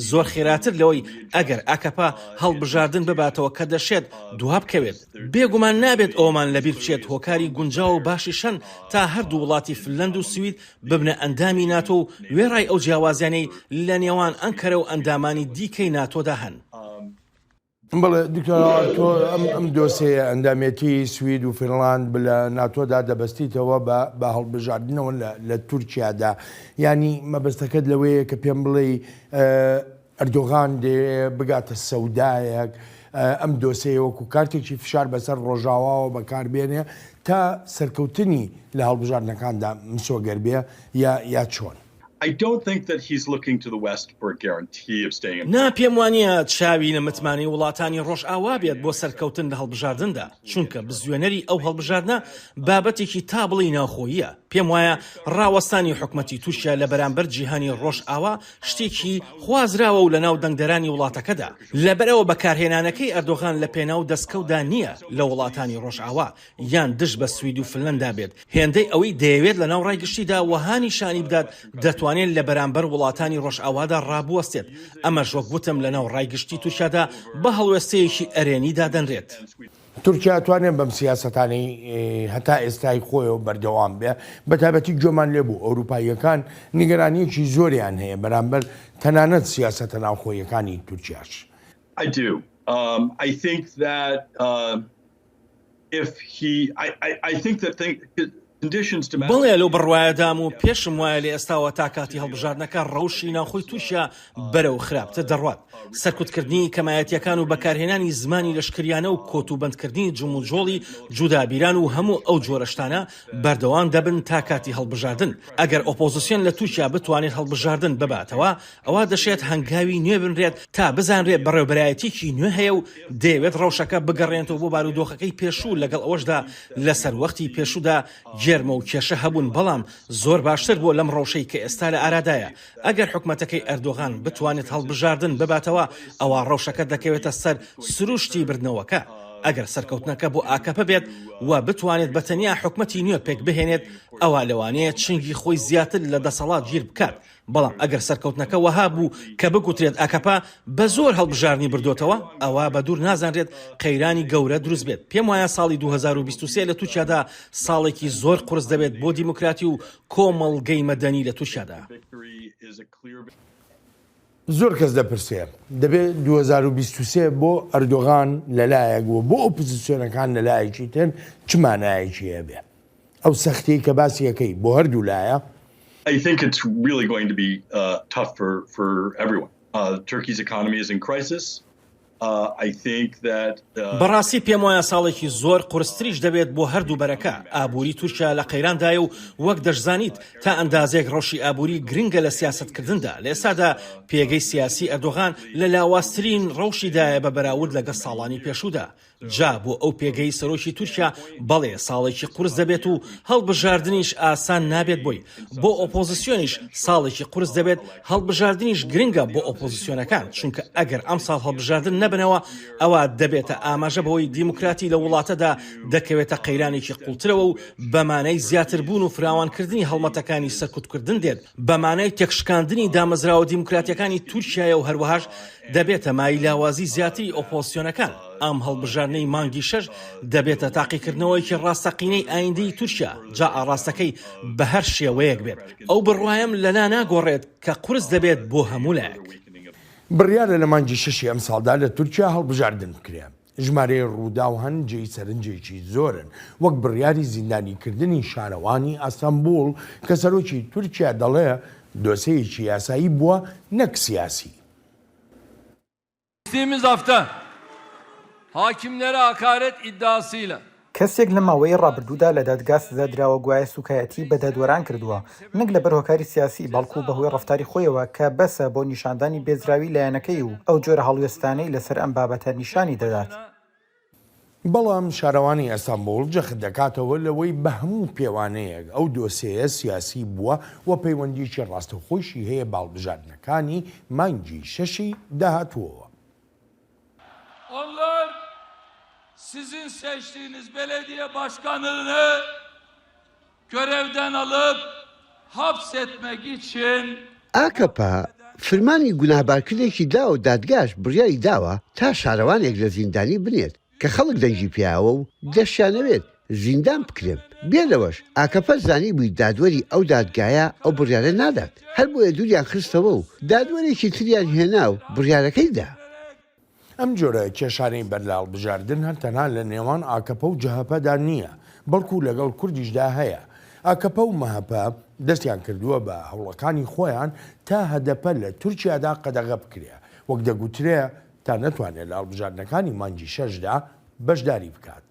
زۆر خێراتر لەوەی ئەگەر ئاکەپە هەڵبژاردن بباتەوە کە دەشێت دوابکەوێت. بێگومان نابێت ئەوەمان لەبیر بچێت هۆکاری گونجاو و باشیش هەن تا هەردوو وڵاتی فنلەند و سوید ببنە ئەندامی ناتۆ و وێڕای ئەو جیاوازیانەی لە نێوان ئەنکەرە و ئەندامانی دیکەی ناتۆدا هەن. بەڵێ دکتۆر هاوار تۆ ئەم ئەم دۆسێیە ئەندامێتی سوید و فنلەند لە ناتۆدا دەبەستیتەوە بە بە هەڵبژاردنەوە لە لە تورکیادا یانی مەبەستەکەت لەوەیە کە پێم بڵێی ئەردۆغان دەیەوێ بگاتە سەودایەک، ئەم دۆسێیە وەکو کارتێکی فشار بەسەر ڕۆژاواوە بەکاربێنێ تا سەرکەوتنی لە هەڵبژاردنەکاندا مسۆگەر بێ یا یا چۆن؟ I don't think that he's looking to the West for a guarantee of staying in نا پێم وانییە چاوی لە متمانەی وڵاتانی ڕۆژئاوا بێت بۆ سەرکەوتن لە هەڵبژاردندا، چونکە بزوێنەری ئەو هەڵبژاردنە بابەتێکی تا بڵێی ناوخۆییە. پێم وایە ڕاوەستانی حکومەتی تورکیا لە بەرامبەر جیهانی ڕۆژئاوا شتێکی خوازراوە و لەناو دەنگدەرانی وڵاتەکەدا. لەبەرئەوە بەکارهێنانەکەی ئەردۆغان لە پێناو دەستکەوتدا نییە لە وڵاتانی ڕۆژئاوا یان دژ بە سوید و فنلەندا بێت، هێندەی ئەوەی دەیەوێت لەناو ڕای گشتیدا وەها نیشانی بدات دەتوانێت لە بەرامبەر وڵاتانی ڕۆژئاوادا ڕابوەستێت، ئەمەش وەک وتم لەناو ڕای گشتی تورکیادا بە هەڵوێستەیەکی ئەرێنی دادەنرێت. تورکیا ئەتوانێ بەم سیاسەتانەی هەتا ئێستای خۆیەوە بەردەوام بێ، بەتایبەتی گوێمان لێ بوو ئەوروپاییەکان نیگەرانییەکی زۆریان هەیە بەرامبەر تەنانەت سیاسەتە ناوخۆییەکانی تورکیاش. I do. I think that if he I think that conditions domestically. بەڵێ لەو بڕوایەدام و پێشم وایە لە ئێستاوە تا کاتی هەڵبژاردنەکە ڕەوشی ناوخۆی تورکیا بەرەو خراپتر دەڕوات. سەرکوتکردنی کەمایەتییەکان و بەکارهێنانی زمانی لەشکریانە و کۆتوبەندکردنی جموجۆڵی جودابیران و هەموو ئەو جۆرە شتانە بەردەوام دەبن تا کاتی هەڵبژاردن. ئەگەر ئۆپۆزسیۆن لە تورکیا بتوانێت هەڵبژاردن بباتەوە، ئەوا دەشێت هەنگاوی نوێ بنرێت تا بزانرێت بەڕێوەبەرایەتیەکی نوێ هەیە و دەیەوێت ڕەوشەکە بگەڕێنێتەوە بۆ بارودۆخەکەی پێشوو، لەگەڵ ئەوەشدا لە سەروەختی پێشوودا گێرمە و کێشە هەبوون، بەڵام زۆر باشتر بووە لەم ڕەوشەی کە ئێستا لە ئارادایە. ئەگەر حکومەتەکەی ئەردۆغان بتوانێت هەڵبژاردن بباتەوە، ئەوا ڕەوشەکە دەکەوێتە سەر سروشتی بردنەوەکە. ئەگەر سەرکەوتنەکە بۆ ئاکەپە بێت و بتوانێت بە تەنیا حکومەتی نوێ پێکبهێنێت، ئەوا لەوانەیە چنگی خۆی زیاتر لە دەسەڵات گیر بکات. بەڵام ئەگەر سەرکەوتنەکە وەها بوو کە بگوترێت ئاکەپە بە زۆر هەڵبژاردنی بردۆتەوە، ئەوا بە دوور نازانرێت قەیرانی گەورە دروست بێت. پێم وایە ساڵی 2023 لە تورکیادا ساڵێکی زۆر قورس دەبێت بۆ دیموکراتی و کۆمەڵگەی مەدەنی لە تورکیادا. زۆر کەس دەپرسێ دەبێ 2023 بۆ ئەردۆغان لە لایەک و بۆ ئۆپزسیۆنەکان لە لایەکی تر چ مانایەکی هەبێ؟ ئەو سەختیەی کە باسی ئەکەی بۆ هەردوو لایە؟ I think it's really going to be tough for for everyone. Turkey's economy is in crisis. I think that. بەڕاستی پێموایە ساڵێکی زۆر قورستریش دەبێت بۆ هەردوو بەرەکە، ئابووری تورکیا لە قەیراندایە و وەک دەشزانیت تا ئەندازەیەک ڕەوشی ئابووری گرنگە لە سیاسەتکردندا، لە ئێستادا پێگەی سیاسی ئەردۆغان لە لاوازترین ڕەوشیدایە بە بەراورد لەگەڵ ساڵانی پێشوودا، جا بۆ ئەو پێگەی سەرۆکی تورکیا بەڵێ ساڵێکی قورس دەبێت و هەڵبژاردنیش ئاسان نابێت بۆی، بۆ ئۆپۆزسیۆنیش ساڵێکی قورس دەبێت، هەڵبژاردنیش گرنگە بۆ ئۆپۆزسیۆنەکان، چونکە ئەگەر ئەمساڵ هەڵبژاردن نەبنەوە ئەوا دەبێتە ئاماژە بەوەی دیموکراتی لە وڵاتەدا دەکەوێتە قەیرانێکی قوڵترەوە و بە مانای زیاتربوون و فراوانکردنی هەڵمەتەکانی سەرکوتکردن دێت، بە مانای تێکشکاندنی دامەزراوە دیموکراتیەکانی تورکیایە و هەروەهاش دەبێتە مایەی لاوازی زیاتری ئۆپۆزسیۆنەکان. ئەم هەڵبژاردنەی مانگی شەش دەبێتە تاقیکردنەوەیەکی ڕاستەقینەی ئایندەی تورکیا، جا ئاڕاستەکەی بە هەر شێوەیەک بێت. ئەو بڕوایەم لەلا ناگۆڕێت کە قورس دەبێت بۆ هەموو لایەک. بڕیارە لە مانگی شەشی ئەمساڵدا لە تورکیا هەڵبژاردن بکرێ. ژمارەی ڕووداو هەن جێی سەرنجێکی زۆرن، وەک بڕیاری زیندانیکردنی شارەوانی ئەستەنبوڵ کە سەرۆکی تورکیا دەڵێ دۆسێیەکی یاسایی بووە نەک سیاسی. Geçtiğimiz hafta hakimlere hakaret iddiasıyla. کەسێک لە ماوەی ڕابردوودا لە دادگا سزا دراوە گوایە سوکایەتی بە دادوەران کردووە، نەک لەبەر هۆکاری سیاسی، بەڵکو بەهۆی ڕەفتاری خۆیەوە کە بەسە بۆ نیشاندانی بێزراوی لایەنەکەی و ئەو جۆرە هەڵوێستانەی لەسەر ئەم بابەتە نیشانی دەدات. بەڵام شارەوانی ئەستەنبوڵ جەخت دەکاتەوە لەوەی بە هەموو پێوانەیەک ئەو دۆسێیە سیاسی بووە و پەیوەندییەکی ڕاستەوخۆیشی هەیە بە هەڵبژاردنەکانی مانگی شەشی داهاتووەوە. Onlar sizin seçtiğiniz belediye başkanını görevden alıp hapsetmek için ئاکەپە فرمانی گوناهبارکردنێکی داوە و دادگاش بڕیاری داوە تا شارەوانێک لە زیندانی بنێت کە خەڵک دەنگی پێیاوە و دەشیانەوێت زیندان بکرێن، بێ لەوەش ئاکەپە زانیبووی دادوەری ئەو دادگایە ئەو بڕیارە نادات، هەربۆیە دووریان خستەوە و دادوەرێکی تریان هێنا و بڕیارەکەی دا. ئەم جۆرە کێشانەی بەر لە هەڵبژاردن هەر تەنها لە نێوان ئاکەپە و جەهەپەدا نییە، بەڵکو لەگەڵ کوردیشدا هەیە. ئاکەپە و مەهەپە دەستیان کردووە بە هەوڵەکانی خۆیان تا هەدەپە لە تورکیادا قەدەغە بکرێ، وەک دەگوترێ تا نەتوانێ لە هەڵبژاردنەکانی مانگی شەشدا بەشداری بکات.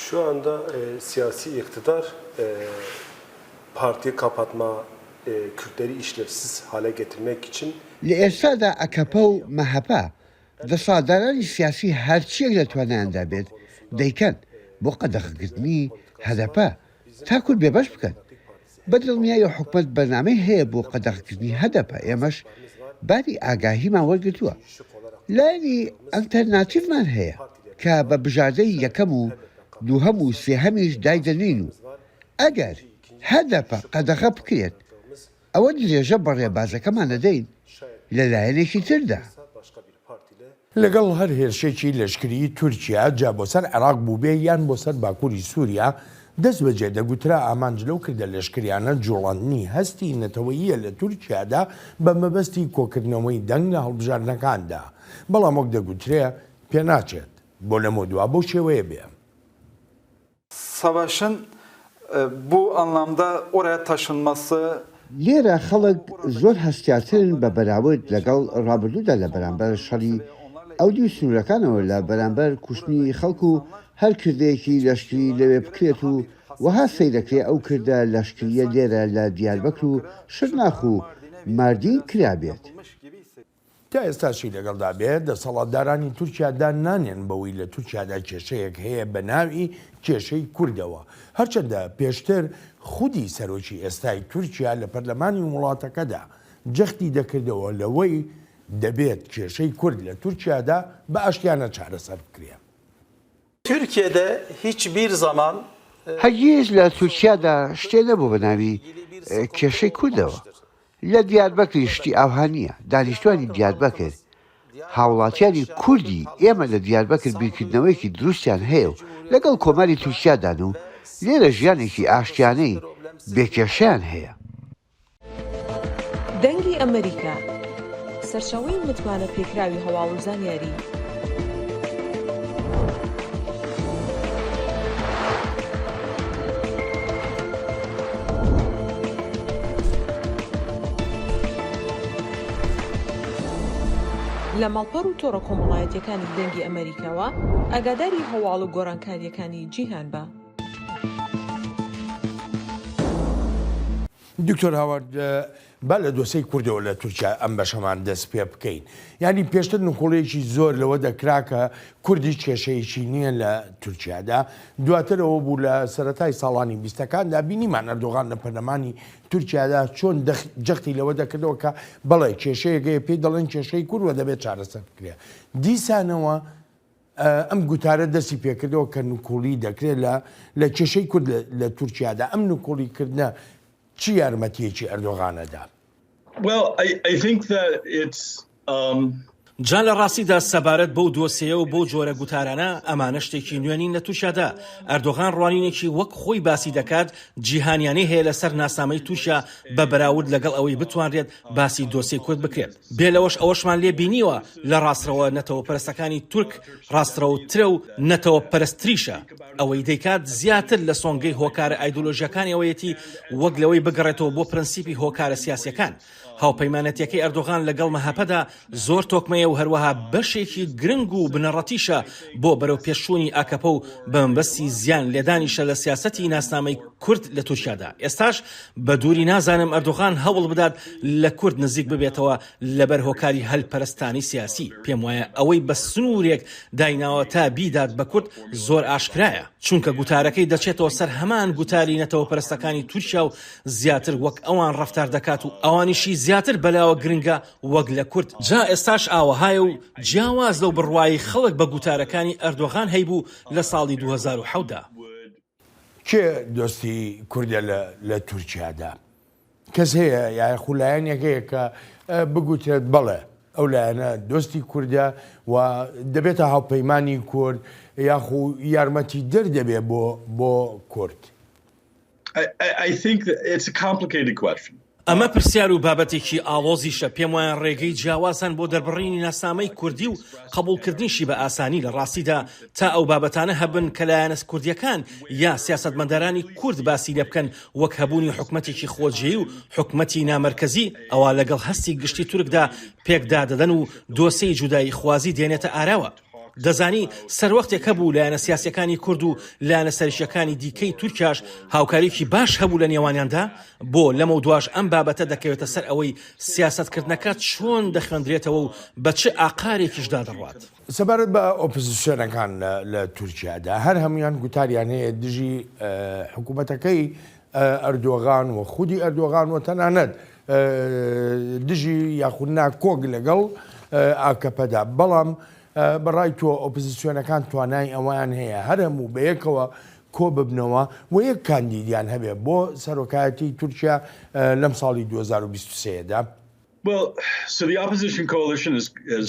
Şu anda siyasi iktidar partiyi kapatma, Kürtleri işlevsiz hale getirmek için. لە ئێستادا ئەکەپە و مەهەپە دەسەڵاتدارانی سیاسی هەرچییەک لە توانایاندا بێت دەیکەن بۆ قەدەغەکردنی هەدەپە تا کورد بێبەش بکەن. بە دڵنیایەوە حکومەت بەرنامەی هەیە بۆ قەدەغەکردنی هەدەپە، ئێمەش باری ئاگاهیمان وەرگرتووە. لایەنی ئەلتەرناتیڤمان هەیە کە بە بژاردەی یەکەم و دووهەم و سێهەمیش دایدەنێین و ئەگەر هەدەپە قەدەغە بکرێت ئەوە درێژە بە ڕێبازەکەمان دەدەین لە لایەنێکی تردا. لەگەڵ هەر هێرشێکی لەشکریی تورکیا، جا بۆ سەر عێراق بووبێ یان بۆ سەر باکووری سووریا، دەستبەجێ دەگوترا ئامانج لەو کردە لەشکریانە جووڵاندنی هەستی نەتەوەییە لە تورکیادا بە مەبەستی کۆکردنەوەی دەنگ لە هەڵبژاردنەکاندا. بەڵام وەک دەگوترێ پێناچێت بۆ لەمەودوا بەو شێوەیە بێ. Savaşın bu anlamda oraya taşınması. لێرە خەڵک زۆر هەستیارترن بە بەراورد لەگەڵ ڕابردوودا لە بەرامبەر شەڕی ئەودیو سنوورەکانەوە لە بەرامبەر کوشتنی خەڵک و هەر کردەیەکی لەشکری لەوێ بکرێت و وەها سەیرەکرێ ئەو کردە لەشکرییە لێرە لە دیاربەکر و شرناخ و ماردین کرابێت. تا ئێستاشی لەگەڵدا بێت، دەسەڵاتدارانی تورکیا دان نانێن بەوەی لە تورکیادا کێشەیەک هەیە بە ناوی کێشەی کوردەوە، هەرچەندە پێشتر خودی سەرۆکی ئێستای تورکیا لە پەرلەمانی وڵاتەکەدا جەختی دەکردەوە لەوەی دەبێت کێشەی کورد لە تورکیادا بە ئاشتیانە چارەسەر بکرێ. Türkiye'de hiçbir zaman هەرگیز لە تورکیادا شتێ نەبوو بە ناوی کێشەی کوردەوە. لە دیاربەکریش شتی ئاوها نییە. دانیشتوانی دیاربەکر، هاوڵاتیانی کوردی ئێمە لە دیاربەکر بیرکردنەوەیەکی دروستیان هەیە و لەگەڵ کۆماری تورکیادان و لێرە ژیانێکی ئاشتیانەی بێ کێشەیان هەیە. دەنگی ئەمەریکا، سەرچاوەی متمانە پێکراوی هەواڵ و زانیاری. لە ماڵپەڕ و تۆڕە کۆمەڵایەتیەکانی دەنگی ئەمەریکاوە ئاگاداری هەواڵ و گۆڕانکاریەکانی جیهان بە. دکتۆر هاوارد با لە دۆسێی کوردەوە لە تورکیا ئەم بەشەمان دەست پێ بکەین. یانی پێشتر نکوڵیەکی زۆر لەوە دەکرا کە کورد هیچ کێشەیەکی نییە لە تورکیادا. دواتر ئەوە بوو لە سەرەتای ساڵانی بیستەکاندا بینیمان ئەردۆغان لە پەرلەمانی تورکیادا چۆن جەختی لەوە دەکردەوە کە بەڵێ کێشەیەک هەیە پێی دەڵێن کێشەی کورد و دەبێت چارەسەر بکرێت. دیسانەوە ئەم گوتارە دەستی پێکردەوە کە نکوڵی دەکرێت لە لە کێشەی کورد لە تورکیادا. ئەم نکوڵیکردنە چ یارمەتییەکی ئەردۆغان ئەدا؟ جا لە ڕاستیدا سەبارەت بەو دۆسێیە و بەو جۆرە گوتارانە، ئەمانە شتێکی نوێ نین لە تورکیادا. ئەردۆغان ڕوانینێکی وەک خۆی باسی دەکات جیهانیانەی هەیە لەسەر ناسنامەی تورکیا بە بەراورد لەگەڵ ئەوەی بتوانرێت باسی دۆسێی کورد بکرێت. بێ لەوەش ئەوەشمان لێ بینیوە لە ڕاستڕەوە نەتەوەپەرستەکانی تورک ڕاستڕەوترە و نەتەوەپەرستتریشە. ئەوەی دەیکات زیاتر لە سۆنگەی هۆکارە ئایدۆلۆژیەکانیەوەیەتی وەک لەوەی بگەڕێتەوە بۆ پرەنسیپی هۆکارە سیاسیەکان. هاوپەیمانەتیەکەی ئەردۆغان لەگەڵ مەهەپەدا زۆر تۆکمەیە و هەروەها بەشێکی گرنگ و بنەڕەتیشە بۆ بەرەوپێشچوونی ئاکەپە و بەمەبەستی زیان لێدانیشە لە سیاسەتی ناسنامەی کورد لە تورکیادا. ئێستاش بە دووری نازانم ئەردۆغان هەوڵ بدات لە کورد نزیک ببێتەوە لەبەر هۆکاری هەلپەرستانەی سیاسی، پێم وایە ئەوەی بە سنوورێک دایناوە تا بیدات بە کورد زۆر ئاشکرایە، چونکە گوتارەکەی دەچێتەوە سەر هەمان گوتاری نەتەوەپەرستەکانی تورکیا و زیاتر وەک ئەوان ڕەفتار دەکات و ئەوانیشی زیاتر بەلاوە گرنگە وەک لە کورد، جا ئێستاش ئاوەهایە و جیاواز لەو بڕوایەی خەڵک بە گوتارەکانی ئەردۆغان هەیبوو لە ساڵی 2007 دا. کێ دۆستی کوردە لە تورکیادا؟ کەس هەیە یاخو لایەنێک هەیە کە بگوترێت بەڵێ ئەو لایەنە دۆستی کوردە و دەبێتە هاوپەیمانی کورد یاخو یارمەتی دەر دەبێت بۆ بۆ کورد؟ ئەمە پرسیار و بابەتێکی ئاڵۆزیشە، پێموایە ڕێگەی جیاواز هەن بۆ دەربڕینی ناسنامەی کوردی و قبوڵکردنیشی بە ئاسانی، لە ڕاستیدا تا ئەو بابەتانە هەبن کە لایەنە کوردییەکان یا سیاسەتمەدارانی کورد باسی لێ بکەن وەک هەبوونی حکومەتێکی خۆجێی و حکومەتی نامەرکەزی ئەوا لەگەڵ هەستی گشتی تورکدا پێکدادەدەن و دۆسێی جوداییخوازی دێنێتە ئاراوە. دەزانی سەروەختێک هەبوو لایەنە سیاسیەکانی کورد و لایەنە سەرەکیەکانی دیکەی تورکیاش هاوکاریەکی باش هەبوو لە نێوانیاندا، بۆ لەمەودواش ئەم بابەتە دەکەوێتە سەر ئەوەی سیاسەتکردنەکە چۆن دەخوێندرێتەوە و بە چ ئاقارێکیشدا دەڕوات. سەبارەت بە ئۆپزسیۆنەکان لە تورکیادا هەر هەموویان گوتاریان هەیە دژی حکوومەتەکەی ئەردۆغان و خودی ئەردۆغان و تەنانەت دژی یاخود ناکۆک لەگەڵ ئاکەپەدا، بەڵام بەڕای تۆ ئۆپزسیۆنەکان توانای ئەوەیان هەیە هەر هەموو بەیەکەوە کۆببنەوە و یەک کاندیدیان هەبێ بۆ سەرۆکایەتی تورکیا لەم ساڵی 2023 دا؟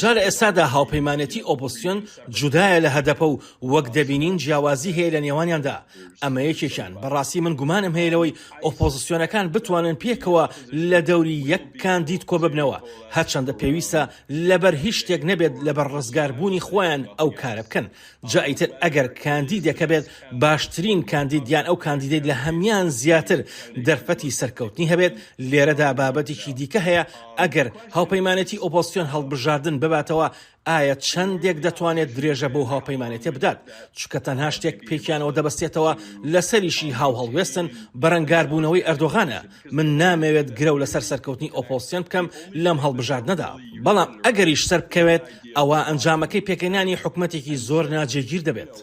جا لە ئێستادا هاوپەیمانێتی ئۆپۆزسیۆن جودایە لە هەدەپە و وەک دەبینین جیاوازی هەیە لە نێوانیاندا، ئەمە یەکێکیان، بەڕاستی من گومانم هەیە لەوەی ئۆپۆزسیۆنەکان بتوانن پێکەوە لە دەوری یەک کاندید کۆببنەوە، هەرچەندە پێویستە لەبەر هیچ شتێک نەبێت لەبەر ڕزگاربوونی خۆیان ئەو کارە بکەن، جا ئیتر ئەگەر کاندیدێک هەبێت باشترین کاندید یان ئەو کاندیدەی لە هەمیان زیاتر دەرفەتی سەرکەوتنی هەبێت، لێرەدا بابەتێکی دیکە هەیە ئەگەر هاوپەیمانێتی ئۆپۆزسیۆن هەڵبژاردن بباتەوە ئایا چەندێک دەتوانێت درێژە بەو هاوپەیمانێتیە بدات چونکە تەنها شتێک پێکیانەوە دەبەستێتەوە لەسەریشی هاوهەڵوێستن بەرەنگاربوونەوەی ئەردۆغانە من نامەوێت گرەو لەسەر سەرکەوتنی ئۆپۆزسیۆن بکەم لەم هەڵبژاردنەدا، بەڵام ئەگەریش سەربکەوێت ئەوا ئەنجامەکەی پێکهێنانی حکومەتێکی زۆر ناجێگیر دەبێت.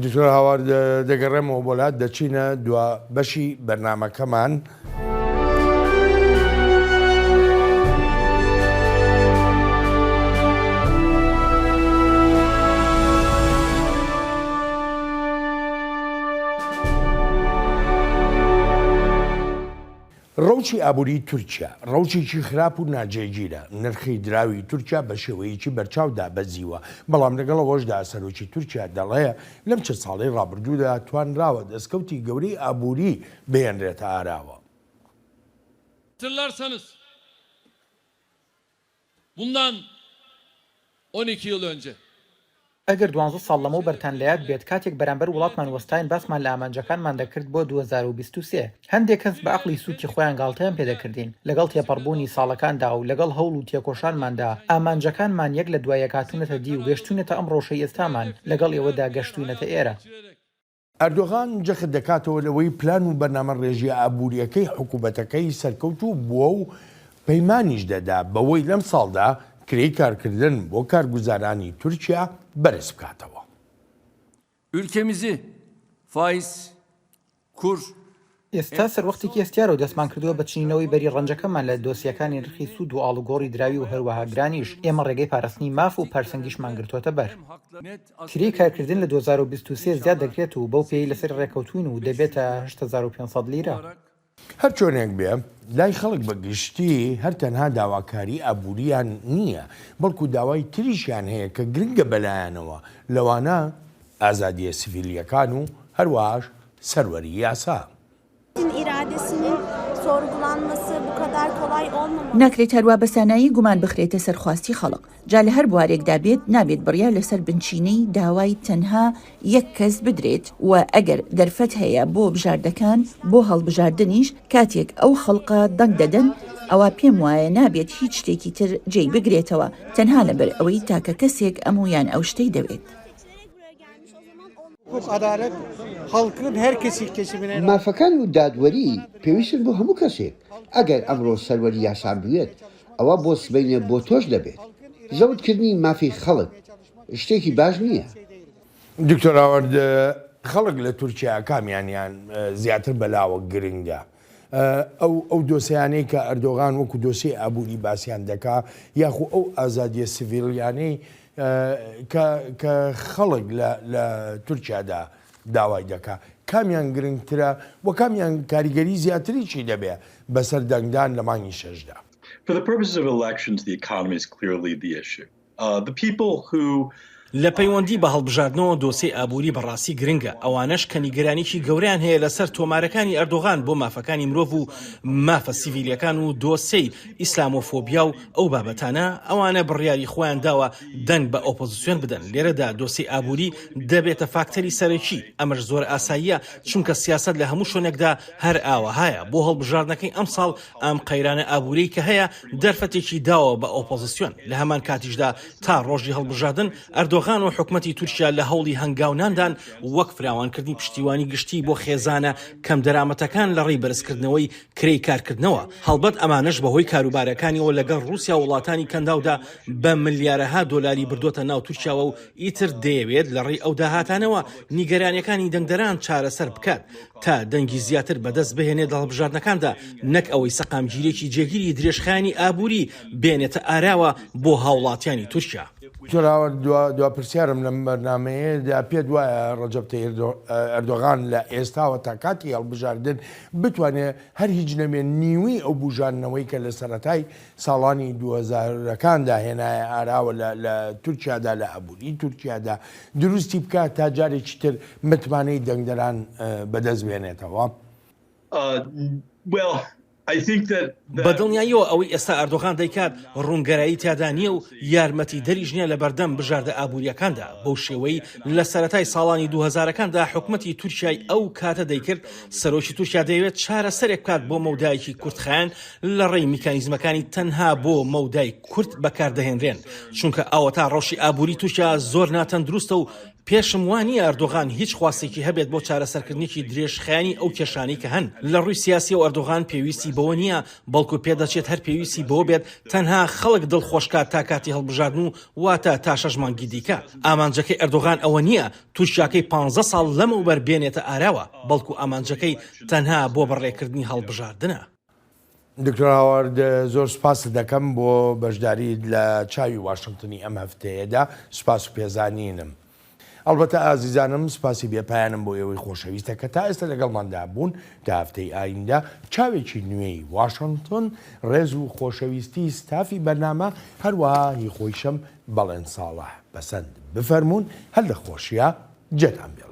دکتۆر هاوار دەگەڕێمەوە بۆ لات، دەچینە دوا بەشی بەرنامەکەمان. ڕەوشی ئابووریی تورکیا ڕەوشێکی خراپ و ناجێگیرە، نرخی دراوی تورکیا بە شێوەیەکی بەرچاو دابەزیوە، بەڵام لەگەڵ ئەوەشدا سەرۆکی تورکیا دەڵێ لەم چەند ساڵەی ڕابردوودا توانراوە دەستکەوتی گەورەی ئابووری بهێنرێتە ئاراوە. Hatırlarsanız bundan 12 yıl önce. ئەگەر دوانزە ساڵ لەمەوبەرتان لە یاد بێت کاتێک بەرامبەر وڵاتمان وەستاین باسمان لە ئامانجەکانمان دەکرد بۆ 2023. هەندێک کەس بە ئەقڵی سووکی خۆیان گاڵتەیان پێ دەکردین. لەگەڵ تێپەڕبوونی ساڵەکاندا و لەگەڵ هەوڵ و تێکۆشانماندا ئامانجەکانمان یەک لە دوای یەک هاتوونەتە دی و گەشتووینەتە ئەم ڕەوشەی ئێستامان لەگەڵ ئێوەدا گەشتووینەتە ئێرە. ئەردۆغان جەخت دەکاتەوە لەوەی پلان و بەرنامەڕێژییە ئابوورییەکەی حکوومەتەکەی سەرکەوتوو بووە و پەیمانیش دەدا بەوەی لەمساڵدا کرێی کارکردن بۆ کارگوزارانی تورکیا بەرز بکاتەوە. Ülkemizi faiz، kur، ئێستا سەروەختێکی هەستیارە و دەستمان کردووە بە چنینەوەی بەری ڕەنجەکەمان لە دۆسیەکانی نرخی سوود و ئاڵوگۆڕی دراوی و هەروەها گرانیش، ئێمە ڕێگەی پاراستنی ماف و پارسەنگیشمان گرتووەتە بەر. کرێی کارکردن لە 2023 زیاد دەکرێت و بەو پێیەی لەسەری ڕێککەوتووین و دەبێتە 8500 لیرە. هەرچۆنێک بێ، لای خەڵک بە گشتی هەر تەنها داواکاری ئابوورییان نییە، بەڵکو داوای تریشیان هەیە کە گرنگە بەلایانەوە، لەوانە ئازادییە سڤیلییەکان و هەروەهاش سەروەری یاسا. ناکرێت هەروا بە سانایی گومان بخرێتە سەر خواستی خەڵک، جا لە هەر بوارێکدا بێت نابێت بڕیار لەسەر بنچینەی داوای تەنها یەک کەس بدرێت و ئەگەر دەرفەت هەیە بۆ بژاردەکان بۆ هەڵبژاردنیش کاتێک ئەو خەڵکە دەنگ دەدەن ئەوا پێم وایە نابێت هیچ شتێکی تر جێی بگرێتەوە تەنها لەبەر ئەوەی تاکە کەسێک ئەم و یان ئەو شتەی دەوێت. مافەکان و دادوەری پێویستن بۆ هەموو کەسێک، ئەگەر ئەمڕۆ سەروەری یاسا بوێت، ئەوا بۆ سبەینێ بۆ تۆش دەبێت. زەوتکردنی مافی خەڵک شتێکی باش نییە. دکتۆر هاوارد، خەڵک لە تورکیا کامیانیان زیاتر بەلاوە گرنگە؟ ئەو ئەو دۆسیانەی کە ئەردۆغان وەکو دۆسیەی ئابووری باسیان دەکا یاخو ئەو ئازادیە سڤیلیانەی کە کە خەڵک لە لە تورکیادا داوای دەکا کامیان گرنگترە و کامیان کاریگەری زیاتریشی دەبێ بەسەر دەنگدان لە مانگی شەشدا؟ For the purposes of elections, the economy is clearly the issue. The people who لە پەیوەندی بە هەڵبژاردنەوە دۆسێی ئابووری بەڕاستی گرنگە، ئەوانەش کە نیگەرانیی گەورەیان هەیە لەسەر تۆمارەکانی ئەردۆغان بۆ مافەکانی مرۆڤ و مافە سیڤیلییەکان و دۆسێی ئیسلامۆفۆبیا و ئەو بابەتانە، ئەوانە بڕیاری خۆیان داوە دەنگ بە ئۆپۆزسیۆن بدەن، لێرەدا دۆسێی ئابووری دەبێتە فاکتەری سەرەکی، ئەمەش زۆر ئاساییە، چونکە سیاسەت لە هەموو شوێنێکدا هەر ئاوەهایە، بۆ هەڵبژاردنەکەی ئەمساڵ ئەم قەیرانە ئابووریەی کە هەیە دەرفەتێکی داوە بە ئۆپۆزسیۆن، لە هەمان کاتیشدا تا ڕۆژی هەڵبژاردن ئەردۆغان و حکومەتی تورکیا لە هەوڵی هەنگاوناندان وەک فراوانکردنی پشتیوانی گشتی بۆ خێزانە کەمدەرامەتەکان لە ڕێی بەرزکردنەوەی کرێی کارکردنەوە، هەڵبەت ئەمانەش بەهۆی کاروبارەکانیەوە لەگەڵ ڕووسیا و وڵاتانی کەنداودا بە ملیارەها دۆلاری بردۆتە ناو تورکیاوە و ئیتر دەیەوێت لە ڕێی ئەو داهاتانەوە نیگەرانیەکانی دەنگدەران چارەسەر بکات تا دەنگی زیاتر بەدەست بهێنێت لە هەڵبژاردنەکاندا نەک ئەوەی سەقامگیریەکی جێگیری درێژخایەنی ئابووری بێنێتە ئاراوە بۆ هاوڵاتیانی تورکیا. دکتۆر هاوار دوا پرسیارم لەم بەرنامەیەدا پێت وایە ڕەجەب تەیب ئەردۆغان لە ئێستاوە تا کاتی هەڵبژاردن بتوانێ هەر هیچ نەبێ نیوەی ئەو بوژاندنەوەی کە لە سەرەتای ساڵانی دووهەزارەکاندا هێنایە ئاراوە لە لە تورکیادا لە ئابووری تورکیادا دروستی بکات تا جارێکی تر متمانەی دەنگدەران بەدەست بێنێتەوە؟ بە دڵنیاییەوە ئەوەی ئێستا ئەردۆغان دەیکات ڕوونگەرایی تیادا نییە و یارمەتیدەریش نییە لەبەردەم بژاردە ئابوورییەکاندا، بەو شێوەی لە سەرەتای ساڵانی دووهەزارەکاندا حکومەتی تورکیای ئەو کاتە دەیکرد، سەرۆکی تورکیا دەیەوێت چارەسەرێک بکات بۆ مەودایەکی کورتخایەن لەڕێی میکانیزمەکانی تەنها بۆ مەودای کورت بەکاردەهێنرێن، چونکە ئەوەتا ڕەوشی ئابووری تورکیا زۆر ناتەندروستە و پێشم وا نییە ئەردۆغان هیچ خواستێکی هەبێت بۆ چارەسەرکردنێکی درێژخایەنی ئەو کێشانەی کە هەن. لە ڕووی سیاسیەوە ئەردۆغان پێویستی بەوە نییە، بەڵکو پێدەچێت هەر پێویستی بەوە بێت تەنها خەڵک دڵخۆشکات تا کاتی هەڵبژاردن و واتە تا شەش مانگی دیکە. ئامانجەکەی ئەردۆغان ئەوە نییە تورکیاکەی پانزە ساڵ لەمەوبەر بێنێتە ئاراوە، بەڵکو ئامانجەکەی تەنها بۆ بەڕێکردنی هەڵبژاردنە. دکتۆر هاوارد زۆر سوپاست دەکەم بۆ بەشداریت لە چاوی واشنتنی ئەم هەفتەیەدا، سوپاس و پێزانینم. ئەڵبەتە ئازیزانم سوپاسی بێ پایانم بۆ ئێوەی خۆشەویستە کە تا ئێستا لەگەڵماندا بوون تا هەفتەی ئایندە چاوێکی نوێی واشنتۆن ڕێز و خۆشەویستی ستافی بەرنامە هەروەها هی خۆیشم بەڵێن ساڵح پەسەند بفەرموون هەر لە خۆشیا جێتان بێڵێ.